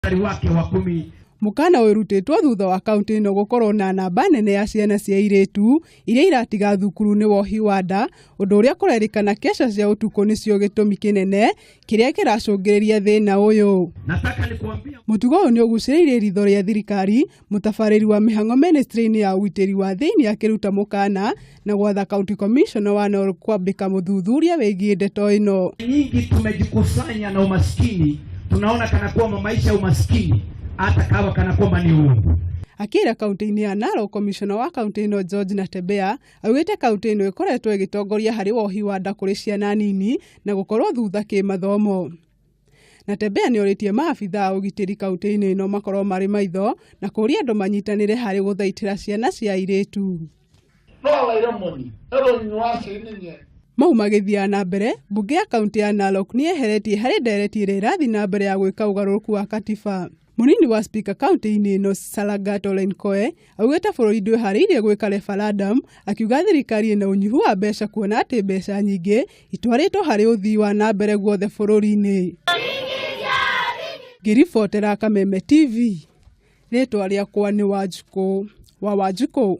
Mstari wake wa kumi. Mũkana ũyũ ũrutĩtwo thutha wa kaunti ĩno gũkorwo na namba nene ya ciana cia airĩtu iria iratiga thukuru nĩ wohi wa nda, ũndũ ũrĩa kũrerĩkana keca cia ũtukũ nĩcio gĩtũmi kĩnene kĩrĩa kĩracũngĩrĩria thĩna ũyũ. Nataka nikuambia Mũtugo ũyũ nĩ ũgucĩrĩirie ritho rĩa thirikari, mũtabarĩri wa mĩhang'o ministry-inĩ ya ũgitĩri wa thĩinĩ akĩruta mũkana na gwatha county commissioner wa Narok kwambĩka mũthuthuria wĩgiĩ ndeto ĩno. Nyingi tumejikusanya na umaskini, tunaona kana kwamba maisha ya umaskini hata kawa kana kwamba ni uungu. Akĩra kaunti-inĩ ya Narok, komishona wa kaunti ĩno George Natembeya augĩte kaunti ĩno ĩkoretwo ĩgĩtongoria harĩ wohi wa nda kũrĩ ciana nini na gũkorwo thutha kĩmathomo. Natembeya nĩ orĩtie maabitha a ũgitĩri kaunti-inĩ ĩno makorwo marĩ maitho na kũria andũ manyitanĩre harĩ gũthaitĩra ciana cia airĩtu. Mau magĩthiaga na mbere, mbunge ya kaunti ya Narok nĩ yeheretie harĩ ndereti ĩrĩa ĩrathiĩ na mbere ya gwĩka ũgarũrũku wa katiba. Mũnini wa spika kaunti-inĩ ĩno Salagat Olenkoe augĩte bũrũri ndwĩharĩirie gwĩka referendum, akiuga thirikari ĩna ũnyihu wa mbeca kuona atĩ mbeca nyingĩ itwarĩtwo harĩ ũthii wa na mbere guothe bũrũri-inĩ. Ngĩribotera Kameme TV, rĩtwa rĩakwa nĩ Wanjikũ wa Wanjikũ.